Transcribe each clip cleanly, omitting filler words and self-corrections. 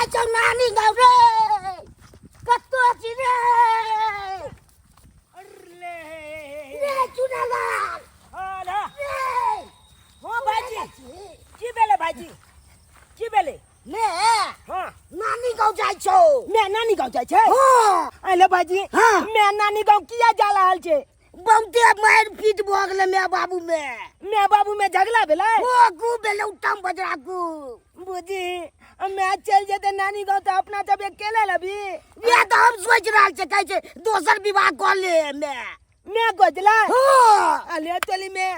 जाइ छौ नानी गाँव रे कतौ छी रे अरे रे चुनालाल हाँ ना रे हाँ भाईजी की भेलै भाईजी की भेलै ने हाँ नानी गाँव जाइ छौ मैं नानी गाँव जाइ छै हाँ अरे भाईजी हाँ। मैं नानी गाँव किया जा रहल छै बहुते मारि पीट भऽ गेलै माय बाबू मे मैं बाबू में झगड़ा भेलै ओ गु भेलै उत्तम बजरा गु बुझी मैं चल जेते नानी गाँव तऽ अपना सब अकेले लबी इएह तऽ हम सोचि रहल छियै कहै छै दोसर विवाह कऽ ले मैं मैं गोजला हाँ अले चली में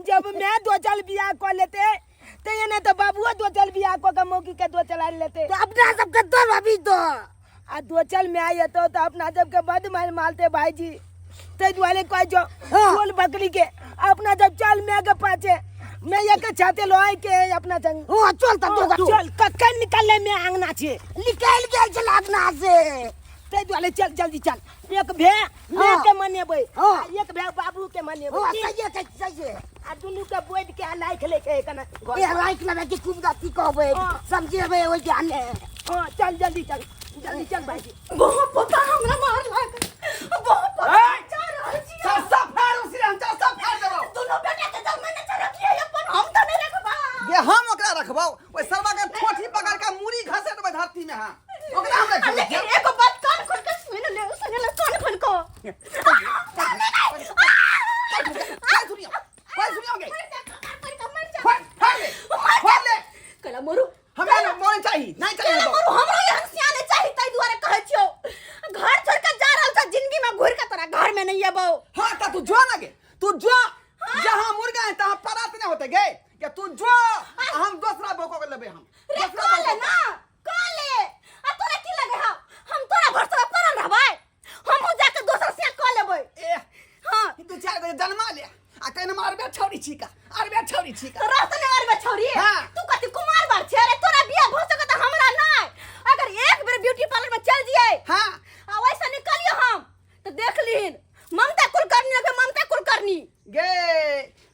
जब मैं दो चल बियाह कऽ लेते तो ये ना तो बाबुआ दो चल बियाह कऽ के मौकी के दो चला लेते तऽ अपना सब कतऽ रहबी तो आ दो चल में आई तो अपना जब के बद मार मारते भाईजी ते दुआरे कह जो हाँ। बोल बकरी के अपना जब चल मैं के पाछे मैं ये के छाते लोए के अपना संग हाँ चल तऽ दो चल कक्कन निकल ले मैं आंगना छे निकलि गेल छल अंगना से ते दुआरे चल जल्दी चल एक भे मैं हाँ। के मनेबै हाँ। आ एक भे बाबू के मनेबै हाँ सही है सही है आ दुनू के बोइद के लाइख ले के कना ए राखि लेबै कि खूब गति कहबै हाँ। समझेबै ओहि ज्ञाने हां चल जल्दी चल जल्दी चल भाईजी बहुत पता हमरा मार लाग बहुत पता जा रहल छी चस्सा फाड़ उसी हम चस्सा फाड़ देबो दुनू बेटा के जन्म ने रखिए अपन हम त नहीं रखबा ये हम ओकरा रखबो ओइ सरवा के ठोठी पकड़ के मुरी घसे देबै धरती में हां ओकरा हम रखबो लेकिन एगो बात कान खोल के सुन ले सुन ले कान खोल को काय सुनियो काय सुनियो गे फाड़ फाड़ ले फाड़ ले कला मरू हमरा न मोन चाही नहीं कला चाहिए मरू हमरो एहन सियाने चाही ताहि दुआरे कहै छियौ घर छोड़ के जा रहल छ जिंदगी में घुर के तोरा घर में नहीं अबौ हां त तू जो ना गे तू जो जहां मुर्गा है तहां परात नहीं होते गे के तू जो आ हम दूसरा बोको के लेबे हम रे दूसरा कह ले बोको ना कह ले आ तोरा की लगे हौ हम तोरा भरोसा पड़ल रहबै हमहूँ जाके दोसर से कह लेबै ए हाँ दू चार गो जन्मा ले आ कहने मारबे छौरी छिका अरबे छौरी छिका तो रह तो नहीं अरबे छौरी हाँ। तू कथी कुमार बार छे रे तोरा बियाह भ सकत हमरा नहीं अगर एक बेर ब्यूटी पार्लर में चल जिए हाँ आ वैसे निकलियो हम तो देख लिहिन ममता कुलकर्णी लगे ममता कुलकर्णी गे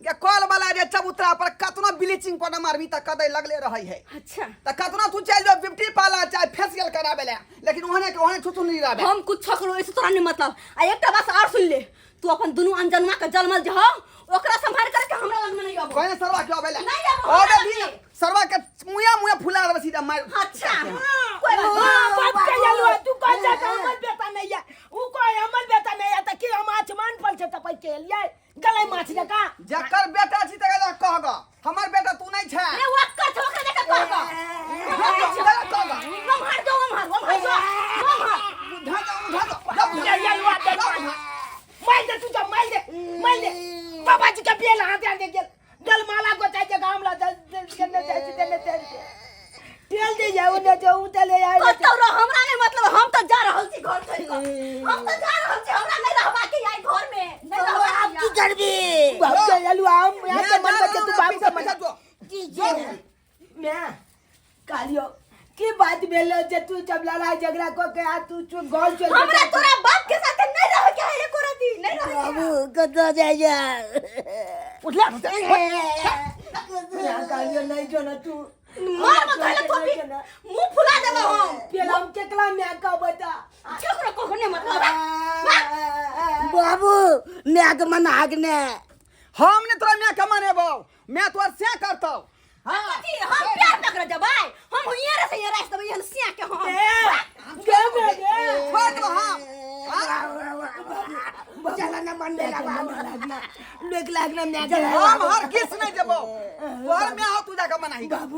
गे कल वाला जे चबूतरा पर कतना ब्लीचिंग पाउडर मारबी त कदै लगले रहै है अच्छा त कतना तू चल जो ब्यूटी पार्लर चाहे फेशियल कराबे ले लेकिन ओहने के ओहने छुछु नहीं रहबे हम कुछ करो ऐसे तोरा नहीं मतलब आ एकटा बात और सुन ले तू अपन दुनू अनजनुआ के जलमल जे हो ओकरा संभाल करके हमरा लग में नहीं आबो कहने सरवा के आबे ले नहीं आबो, आबे हमरा भी लगे। सरवा के मुया मुया फुला देबे सीधा मार अच्छा कोई बात हाँ, नहीं। बाप के यलुआ तू कह जा कि हमर बेटा नहीं है ऊ कहे हमर बेटा नहीं है त की हम आसमान पर से टपक के एलियै गलै माछ जकाँ जकर बेटा छी तकर कह ग हमर बेटा तू नहीं छे रे वक्कर छो ओकरा देख कह कह कह ग वम्हार जो वम्हार वम्हार जो वम्हार उठा जा उठा जा ये यलुआ दे मार दे तू जा मार दे मार दे बाबा जी के बेल हाथ दे गेल गलमाला गोचाइ के गाम ला देने जाइ छी देने जाइ छी तेल दे जाऊ ने जाऊ तेल आए कतौ रह हमरा नहीं मतलब हम तो जा रहल छी घर छोड़ के हम तो जा रहल छी हमरा नहीं रहबा के आई घर में नहीं रहबा आब की करबी बाप के यलुआ हम यहाँ के मन बचे तू बाप के मन की जे मैं कहलियो की बात भेलो जे तू जब लड़ाई झगड़ा क के आ तू चुप घर चल हमरा तोरा बाप के साथ नहीं रह के है एको रति नहीं रह बाबू कतऽ जाइ जा उठला मैं कहलियो नहीं जो ना तू मार मत धइले थोपी मुंह फुला देबो हम पेला हम केकरा मैं का बता केकरो कहो नहीं मतलब बाबू माय के मना के ने हम ने तोरा माय के मनेबो मैं तोर से करतौ हाँ कथी हम प्यार पकड़ जबै हम हुइए रे से राख देबै हम सिया के हम गे गे गे छोड़ दो हम चल ना मन में लगा लोक लागना मैं के हम हर किस नहीं देबो तोहर माय हो तू जाके मनाही बाबू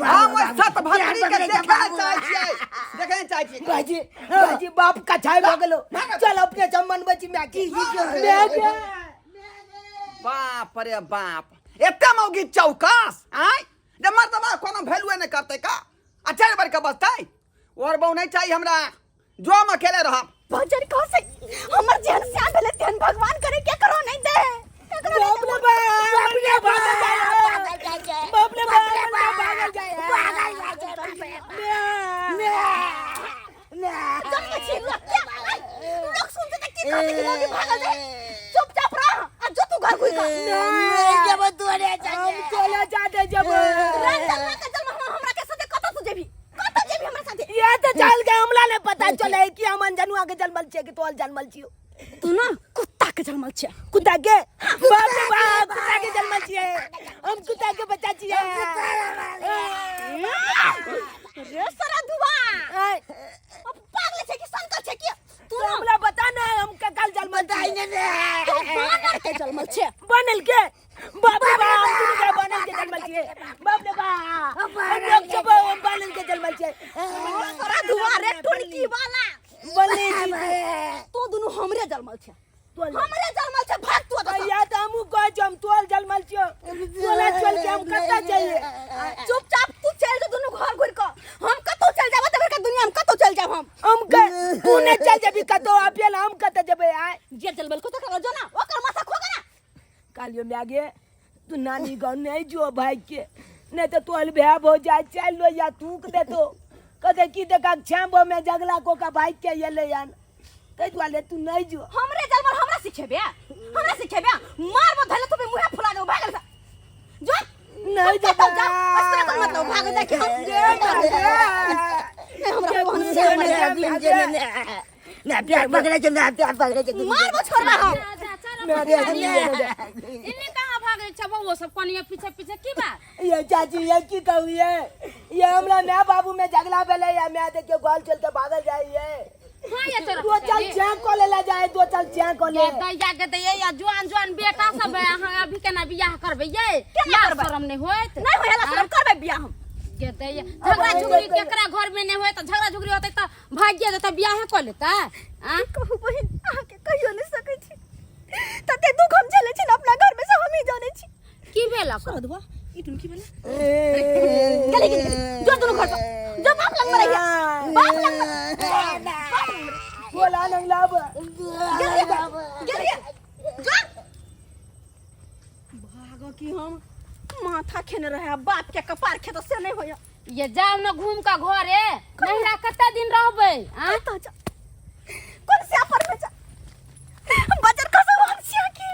हम ओइ सत भतरी के देखे चाहै छियै देखे चाहै छियै बाजी बाजी बाप का छाय भऽ गेलो चल अपने चमन बची मैं के मैं के बाप रे बाप एते मौगी चौकस आय जे मर्दबा कोनो वैल्यूए नहि करतै का आ चारि बार के बचतै और बहु नहीं चाहिए हमरा जो हम अकेले रहब भजन कह से हमर जेहन सिया भेलै तेहन भगवान करे के करो नहीं दे केकरो नहीं बाप दे। रे बाप रे बाप बाप रे बाप भागल जाए जन्म छी लोग के आय, लोग सुनते त की कहते कि मौगी भागल जाए चुपचाप रह आ जो तू घर घुर कर हम चले जाते जब रात जन्म के जन्म हम हमरा के साथे कतौ तू जेबी कतौ जेबी हमरा साथे जन्मल छियै कि तोहर जन्मल छियौ? तू ना कुत्ता के जन्मल छै। कुत्ता के? बाप रे बाप, कुत्ता के जन्मल छियै हम, कुत्ता के बच्चा छियै। रे सारा धुआ, अब पागल छै कि संकल छै कि तू? तू हमरा बता ना, हम ककल जन्मल छियै? तू बानर के जन्मल छै। बनल के? बाप रे बाप, हम दुनू के बनल के जन्मल छियै। बाप रे बाप, हम लोग सब हम बनल के जन्मल छियै। सारा धुआ रे टुनकी वाला। बनले जी। तू दुनू हमरे जन्मल छै। तोहर हमरे जन्मल छै, भाग तू एतऽ सँ। या तऽ हमहूँ कहै छियौ, हम तोहर जन्मल छियौ। तोरा चल के हम कतऽ जइयै? चुपचाप तू चल जो दुनू घर घुरि कऽ। हम कतौ चल जाब तऽ बड़का दुनिया में कतौ चल जाब हम। हम के तू नहि चल जेबी कतौ, आ फेर हम कतऽ जेबै आय? जे जलबल को तकरा जो ना, ओकर माथा खोगा ना। कहलियो माय गे, तू नानी गाँव नहीं जो भाई के, नहीं तो तोहर भै भौ जाय चल लो या थूक देतो। कहते की देखा छाम्बो में जगला को का भाई के ये ले आन, ताहि दुआरे तू नहीं जो। हमरे जलबल हमरा सिखेबे, हमरा सिखेबे? मार मत धले तो मुंह फुला देबो, भागल सा जो। नहीं कतौ जेबै। जा, असरा कोन मतलब भाग जाय के हम नहीं, हमरा कोन से ना प्यार पकड़े छै, ना प्यार पकड़े छै। मारबो छोड़बा हम। इन्ने कहाँ भागै छै बौआ सब कनिया पीछे पीछे, की बात? ये चाची, ये की कहू, ये हमरा my बाबू में झगड़ा भेलै या my देखियो गोल चल के भागल जाय ये। हाँ, ये तोरा दो चल चैन को लेला जाए, दो चल चैन को ले। ये दैया के दैया, या जुआन जुआन बेटा सब है, अहाँ अभी केना बियाह करबै ये? केना लाज करबै? शरम नहि होइत? नहीं होय शरम, करबै बियाह हम। गे दैया, झगड़ा झुगड़ी केकरा घर में नहि होइत? झगड़ा झुगड़ी होतै तऽ भागिए जेतै, बियाहे कऽ लेतै आ? कहू बहिन, अहाँके कहियो नहि सकै छी, तते दुख हम झेलै छी ने अपना घर में से हमही जानै छी। की भेल? सरदुआ, ई टुनकी भेलै। गेलै गेलै गेलै। जो दुनू घर पर जो, बाप लग में रहिया, बाप लग में, बाप लग में। बोला नंगला गेलिए गेलिए, जो भागो की हम माथा खेने रहे बाप के कपार खेत से नहीं होया। ये जाउ ने घूम कऽ घरे, नहिरा कते दिन रहबै आ? कतऽ जा, कोन से पर में जा, बजर कसम हम छिया की।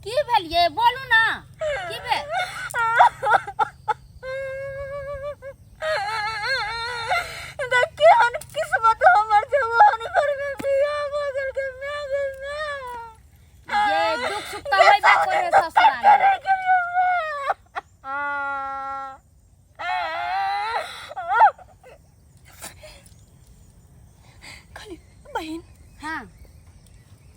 की भेल ये? बोलू ना, की भेल? देखी हन किस्मत हमर जवान घर में बियाह भऽ गेल के my गेल ना। ये दुख सुख तऽ होइबे करे ससुराल में। खाली बहिन। हाँ।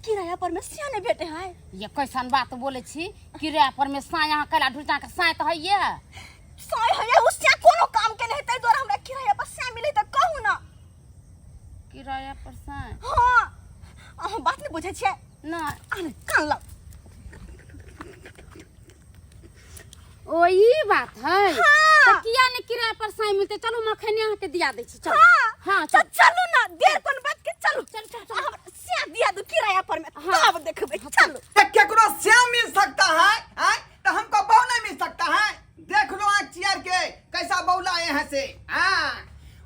किराया पर में सिया नहीं भेटे है। ये कैसन बात बोले छी? किराया पर में साय, यहाँ कैला ढुलचा के साय तऽ हइये है। साय है, उ सिया कोनो काम के नहीं, ताहि दुआरे हमरा किराया पर सिया मिले तऽ कहू ना। किराया पर साय? हाँ, अहाँ बात नहीं बुझै छियै। ना। आने कान लाउ। ओ ई बात है। हाँ। तऽ किया ने किराया पर साय मिलते? चलू, हम अखने अहाँके दिया दै छी, चलू। हाँ। हाँ। तऽ चल। चलू ना, देर कोन बात के, चलू। चल चल चल। हमरा सिया दिया दू किराया पर में। हाँ। तब देखबै, चलू। तो केकरो श्याम मिल सकता है आय? तो हमको बहू नहीं मिल सकता है? देख लो आँख चियर के कैसा बहू लाए हैं से। हाँ,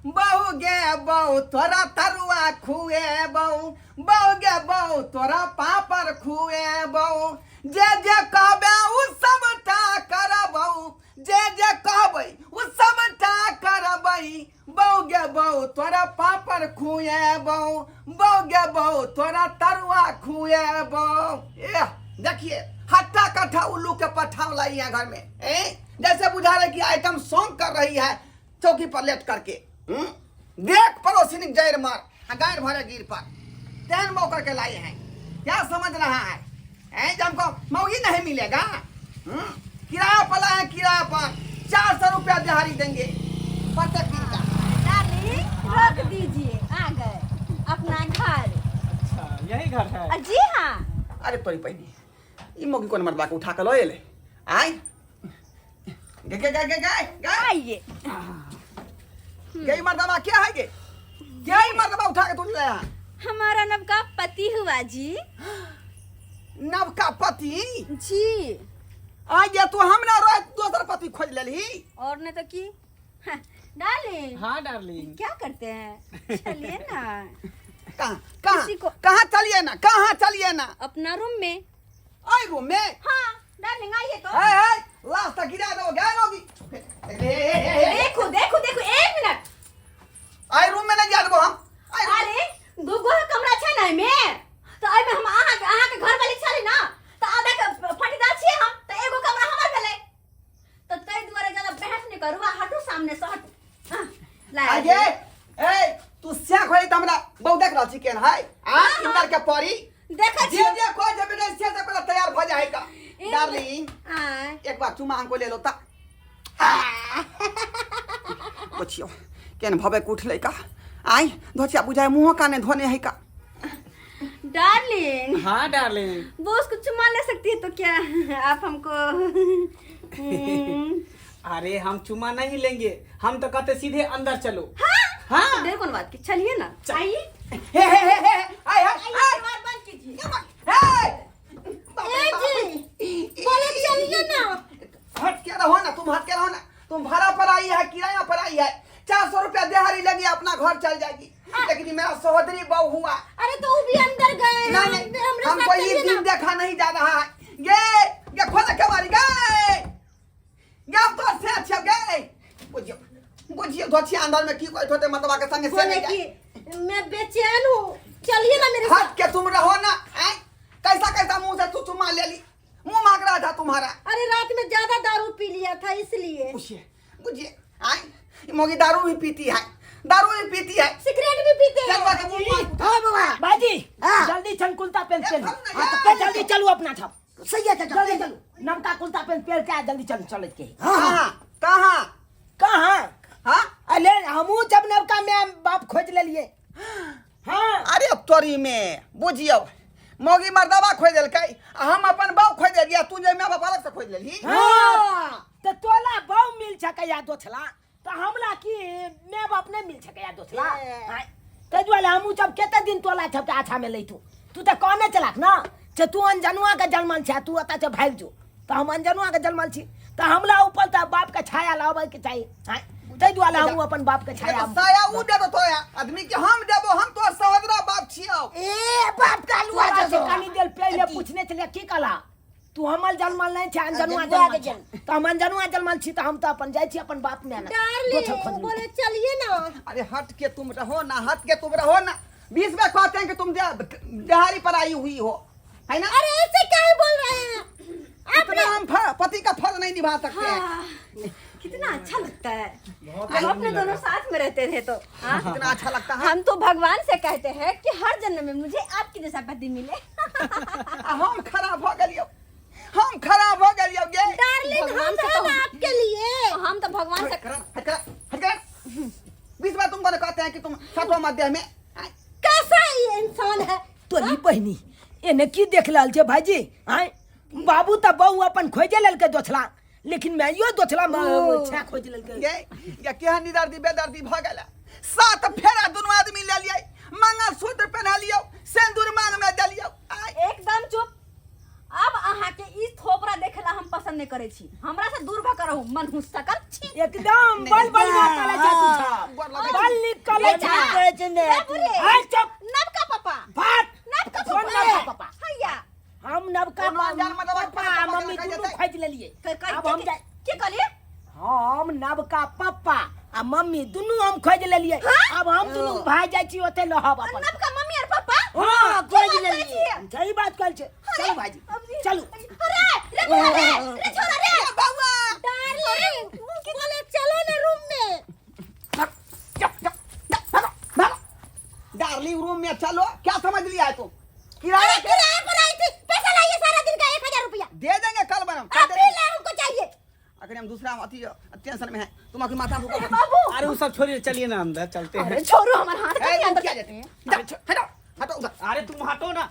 बहू गे बहू तोरा तरुआ खुए बहू, बहू गे बहू तोरा पापड़ खुए बहू, जे जे कहबे उ सबटा करबऊ, जे जे कहबै उ सबटा करबै, बहू गे बहू तोरा पापड़ खुए बहू, बहू गे बहू तोरा तरुआ खुए बहू। एह देखिए, हट्टा कट्ठा उल्लू के पठाव लाई है घर में, ए? जैसे बुझा रहे कि आइटम सॉन्ग कर रही है चौकी पर लेट करके। हुँ? देख पड़ोसी जैर मार आ गायर भरे गिर पर तेन मौ करके लाए हैं। क्या समझ रहा है हैं, जब हमको मौगी नहीं मिलेगा? हुँ? किराया पर लाए, किराया पर 400 रुपया दिहाड़ी देंगे प्रत्येक दिन का। डार्लिंग, रोक दीजिए, आ गए अपना घर। अच्छा, यही घर है? जी हाँ। अरे तोरी पहली ई मौगी कोन मरबा के उठा के लऽ एले आय गे गे गे गे गे गे। आइए। गे मर्दबा क्या है? गे क्या ई मर्दबा उठा के तू ले आया? हमारा नवका पति हुआ जी। नवका पति? जी। आ गया तू हमरा रोज दोसर पति खोज लेलही। और नहीं तो की। हाँ, डार्लिंग। हाँ डार्लिंग। क्या करते हैं, चलिए ना। कहाँ कहाँ? किसी को- कहाँ चलिए ना, कहाँ चलिए ना? अपना रूम में। आई रूम में? हाँ डार्लिंग, आइए तो। है है लास्ट तक गिरा दो गया होगी। देखो देखो देखो, एक मिनट। रहल छी केहन है आ इंदर के परी देखै जे छी जे कोई जे बेटा से से पहले तैयार भ जाए का डार्लिंग आय एक बार चुमा हमको ले लो ता पूछियो केन भवे उठलै का आई धोचिया बुझाए मुंह काने धोने है का डार्लिंग हाँ डार्लिंग वो उसको चुमा ले सकती है तो क्या आप हमको अरे हम चुमा नहीं लेंगे, हम तो कहते सीधे अंदर चलो। हाँ, हाँ। तो देर कौन बात की, चलिए ना। आइए। हे हे हे हे आय आय आय दरवाजा बंद कीजिए। हे ए जी बोले चलिए ना। हट के रहो ना तुम, हट के रहो ना तुम। भाड़ा पर आई है, किराया पर आई है, 400 रुपया देहारी लगी, अपना घर चल जाएगी। लेकिन मेरा सहोदरी बहू हुआ। अरे तो वो भी अंदर गए हैं। नहीं नहीं, हमरे हमको साथ ये चलिए दिन ना। देखा नहीं जा रहा है। गे गे खोल के मारी गए गे, हम तो से अच्छे गए। बुझियो बुझियो धोछी अंदर में की कोई थोते मतवा के संगे से बोले नहीं जाए। कि मैं बेचैन हूँ, चलिए ना मेरे साथ। हट के तुम रहो ना। ऐं? कैसा कैसा मुंह से तू चुमा ले ली, मुंह मांग रहा था तुम्हारा। अरे रात में ज्यादा दारू पी लिया था इसलिए। बुझिए बुझिए आए मोगी दारू भी पीती है, दारू भी पीती है, सिगरेट भी पीते हैं। चल बाबा, मुंह मांग। हाँ बाबा भाईजी हाँ। जल्दी चल कुलता पेन ए, पेन। भाग ना हाँ, यार। तो जल्दी चलू अपना छप। सही है चाचा। जल्दी चलू, नमका कुलता पेन पेन के जल्दी चलू, चल के। हाँ हाँ कहाँ कहाँ? कहाँ? हाँ अरे हमू जब नवका में बाप खोज ले लिए। हाँ अरे तोरी में बुझियो मौगी मर्दवा खोज देलकै आ हम अपन बाप खोज देलियै, तू जे my बाप अलग से खोज लेलही। हाँ तो तोला बहु मिल सकैया दोछला, तो हमला की my बाप नहीं मिल सकैया दोछला। हाँ, ताहि दुआरे हमहूँ जब कते दिन तोला छपके आछा में लैतू, तू तऽ कहने चलाक ना जे तू अनजनुआ के जनमल छै, तू ओतऽ से भागि जो, तऽ हम अनजनुआ के जनमल छी, तऽ हमला ऊपर तऽ बाप के छाया लाबे के चाही। हाँ, ताहि दुआरे हमहूँ अपन बाप के छाया तो साया उ दे दो आदमी के, हम देबो, हम तो सहोदरा बाप छियौ। ए बाप का लुआ तोरा से जसो। कनी देर पहले पूछने छलियै की कहला, तू हमर जनमल नहीं छै, अनजनुआ अनजनुआ के जनमल छै। तऽ हम अनजनुआ जनमल छी, तऽ हम तऽ अपन जाइ छी अपन बाप में ना। डार्लिंग बोले चलिए ना। अरे हट के तुम रहो ना, हट के तुम रहो ना। 20 में कहते हैं कि तुम दिहाड़ी पर आई हुई हो, है ना? अरे ऐसे क्या बोल रहे हैं इतना हम पति का फर्ज नहीं निभा सकते हैं। हाँ, कितना अच्छा लगता है बहुत हम अपने दोनों साथ में रहते थे तो। हाँ? कितना अच्छा लगता है। हम तो भगवान से कहते हैं कि हर जन्म में मुझे आपकी जैसा पति मिले। आ हम खराब हो गलियो, हम खराब हो गलियो गे। डार्लिंग हम भगवान से हैं तो ना आपके लिए। हम तो भगवान से हट कर, हट कर, हट कर। 20 बार तुमको कहते हैं कि तुम सातवां मध्य में। कैसा ये इंसान है? तोरी बहिनी एने की देख रहल छै भाईजी? आँय बाबू तऽ बहु अपन खोजे लेलकै दोछला, लेकिन माइयो दोछला छा खोज लेलकै। गे या केहन निदर्दी बेदर्दी भ गेला। 7 फेरा दुनू आदमी ले लियै, मंगलसूत्र पहना लियौ, सिंदूर मांग में देलियौ। एकदम चुप। अब अहाँ के ई थोपरा देखला हम पसंद नहीं करे छी, हमरा से दूर भ के रहू, मनहूस सकल छी। एकदम बल बल निकले छै तू छा, बल निकले छै। कहै छै ने। आँय चुप। नबका पापा, भात नबका कौन पापा, नबका पापा? हैया हम नबका कोनो अनजान मर्दवा के पापा पापा मम्मी के दुनू जेतै। खोज लेलियै। अब हम जाय के कहलिए? हम नबका पप्पा आ मम्मी दुनू हम खोज लेलियै। अब हम दुनू भाई जाइ छी ओते लहब अपन। नबका मम्मी और पापा? हाँ की खोज बात करै लेलियै। छियै? हम सही बात कहै छै। चलू भाईजी चलू। अरे रे बौआ रे, रे छोरा रे। बौआ डार्लिंग बोले चलो ना रूम में। डार्लिंग रूम में चलो, क्या समझ लिया है तुम? किराया अरे किराया पर आई थी, पैसा लाइए सारा दिन का 1000 रुपया दे देंगे कल बनम। अभी ला हमको चाहिए। अगर हम दूसरा अथी टेंशन में है, तुम अपनी माथा फूको। बाबू अरे वो सब छोड़िए, चलिए ना अंदर चलते हैं। अरे छोड़ो हमारे हाथ ए, के अंदर क्या जाते हैं? हटो हटो उधर। अरे तुम हटो ना,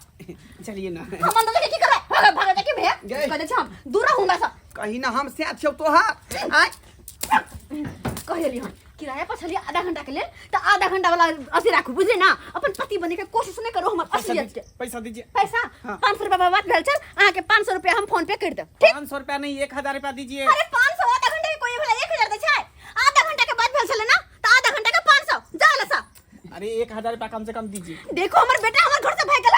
चलिए ना। हम अंदर जाके की करबै? भाग भाग जाके भैया गए। कह दे छी हम दूर रहूंगा सब। कहीं ना हम से अच्छे तोहार। आय कह देली हम किराया पर छलिए आधा घंटा के लेल, त आधा घंटा वाला अथी राखू, बुझले ना? अपन पति बने के कोशिश नहीं करो हमर असलियत के। पैसा दीजिए। पैसा? हाँ। 500 रुपया बात भेल छल, अहाँ के 500 रुपया हम फोन पे कर देब, ठीक? 500 रुपया नहीं, 1000 रुपया दीजिए। अरे 500 आधा घंटा के कोई भला 1000 दै छै? आधा घंटा के बाद भेल छले ना, त आधा घंटा के 500 जा ले सा। अरे 1000 रुपया कम से कम दीजिए। देखो हमर बेटा हमर घर से भाग गेल।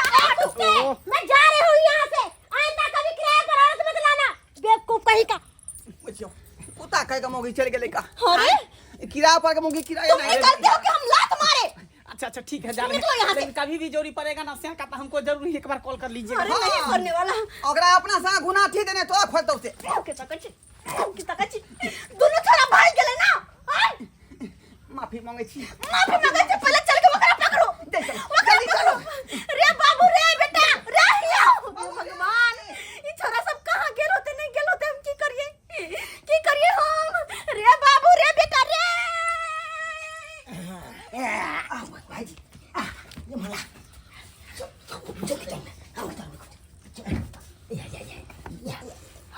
ओह। मैं जा रही हूँ यहाँ से, आइंदा कभी किराए पर औरत मत लाना, बेवकूफ कहीं का। बुझियो कुत्ता कह के मोगी चल गेलै का। अरे किराया पर के मोगी किराया तुम नहीं। निकलते हो कि हम लात मारे? अच्छा अच्छा ठीक है, जा रहे निकलो यहाँ हैं। से। लेकिन कभी भी जरूरी पड़ेगा ना से का तो हमको जरूर एक बार कॉल कर लीजिएगा। अरे नहीं करने वाला। ओकरा अपना संग गुना थी देने तो खोजतौ से। के तकै छी, के तकै छी, दुनू छोरा भाग गेलै ना। आय माफी मांगे छी। माफी मांगे छी, पहले चल के ओकरा पकड़ो। दे चल। ओकरा जल्दी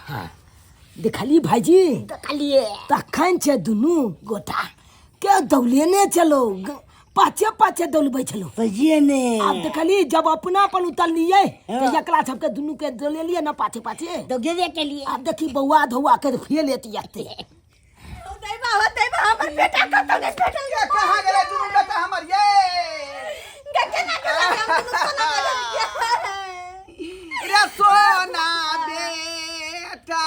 देखली भाईजी देखलिए तखन छै दुनू गोटा के दौलेने चलो पाछे पाछे दौलबै छलो सजिए ने आब देखली जब अपना अपन उतरलियै तऽ एकरा सबके दुनू के दौलेलियै ना पाछे पाछे तो गेबे के लिए आब देखी बौआ धौआ के फेल एती एते दैबा हो दैबा हमर बेटा कतौ नहि भेटल ये कहाँ गेलै दुनू बेटा हमर ये गे केना गेलै हम दुनू सोना गेलै रे सोना बेटा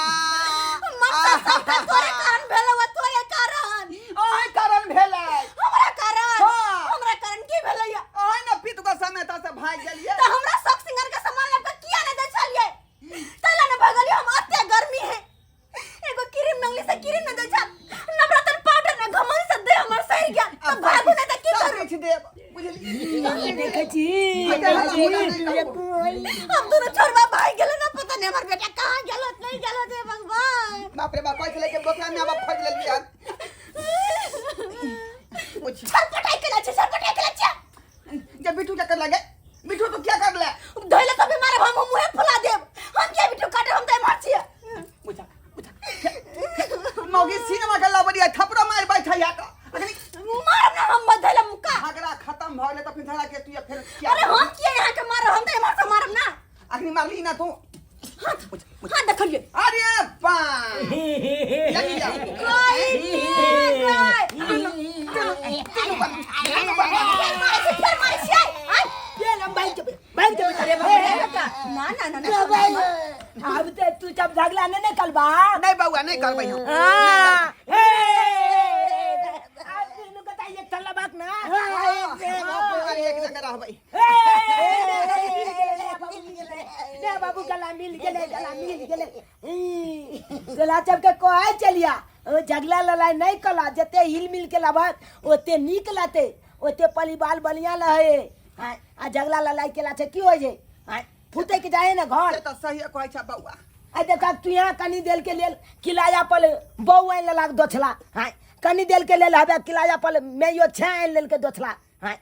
मरता सबके तोरे कारण भेलौ आ तोरे कारण ओहि कारण भेलै हमरा कारण हाँ। हमरा कारण की भेलै या ओहि ने पित को समेत से भागि गेलियै तऽ हमरा शौक सिंगार के सामान लबके किया नहि दै छलियै तैला ने भगलियै हम अते गर्मी है एगो क्रीम मंगली से क्रीम न दै छल नवरत्न पाउडर ने घमंड से दे हमर सड़ गेल तऽ भागू नहि तऽ की सब करू किछु देब बुझलियै देखै छी हम दोनों छोड़वा भाग गेलो ना पता नहीं हमर बेटा कहाँ गेलो नहीं गेलो हे भगवान बाप रे बाप कहै छलै कि बोकरा माय बाप खोजि लेलियै हन छटपटाई के छै छटपटाई के छै जब बिट्टू क्या कर लगे बिट्टू तू क्या कर ले धोइले तो बीमार हम मुंहे फुला देब हम के बिट्टू काटे हम त मर छिए बुझा बुझा मौगी सिनेमा के लबरिया थपड़ा मार बैठा या का अखनी मारब ना हम धोइले मुक्का झगड़ा खत्म भ गेलै तऽ फिर झगड़ा के तू या फिर क्या अरे हम किए यहाँ के मारब हम त एमहर से मारब ना अखनी मारली ना तू हाथ हाथ देखलिए अरे बा लगी जा फेर मारै छै फेर मारै छै आय भागि जेबै भागि जेबै अरे बाप रे बेटा ना ना ना ना आब तऽ तू सब झगड़ा नहि ने करबा नहीं बउआ नहीं करबै हम हाँ। हे! आब दुनू गोटा एक थल्ला बात ना अरे एक जगह रहबै हे बाबू गला मिल गेलै गला मिल गेलै गला सबके कहै चलिया ओ झगड़ा लड़ाइ नहि कला जते हिल मिल के लाबत ओते नीक लते ओते परिवार बढ़िया रहे आँय, आ झगड़ा लड़ाइ केला से की होइ छै आँय, फूटे के जाए ने घर से तऽ सही कहै छ बउआ आ देखा तू यहाँ कनी देर के लेल किराया पर बहू आनि लेलक दोछला हाँ कनी देर के लेल हवे किराया पर मैयो छे आनि लेलकै दोछला हाँ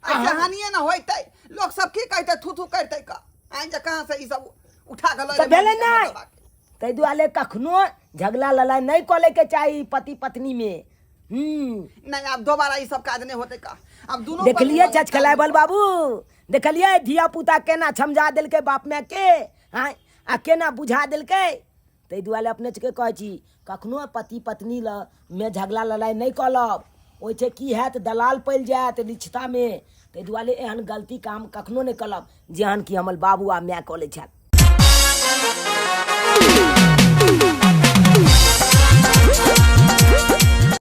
आ जहानिए न होइतै लोक सब की कहतै थू थू करतै का आइन जे कहाँ से ई सब उठा के लऽ तऽ एलै भेलै नहि बाबा के। ताहि दुआरे कखनो झगड़ा लड़ाइ नहि कऽ लैके चाही पति पत्नीमे हूँ नहीं आब दोबारा ई सब काज नहीं होतै का आब दुनू देखलिए चचकलाबल बाबू देखलिए धिया पुता केना समझा देलकै बाप माय के आँय आ केना बुझा देलकै ताहि दुआरे अपने सबके कहै छी कखनो पति पत्नी ल मे झगड़ा लड़ाइ नहि करब ओहिसँ की हैत दलाल पड़ि जायत रिश्तामे ताहि दुआरे एहन गलती काम कखनो नहि करब जेहन कि हमर बाबू आ माय कऽ लै छथि।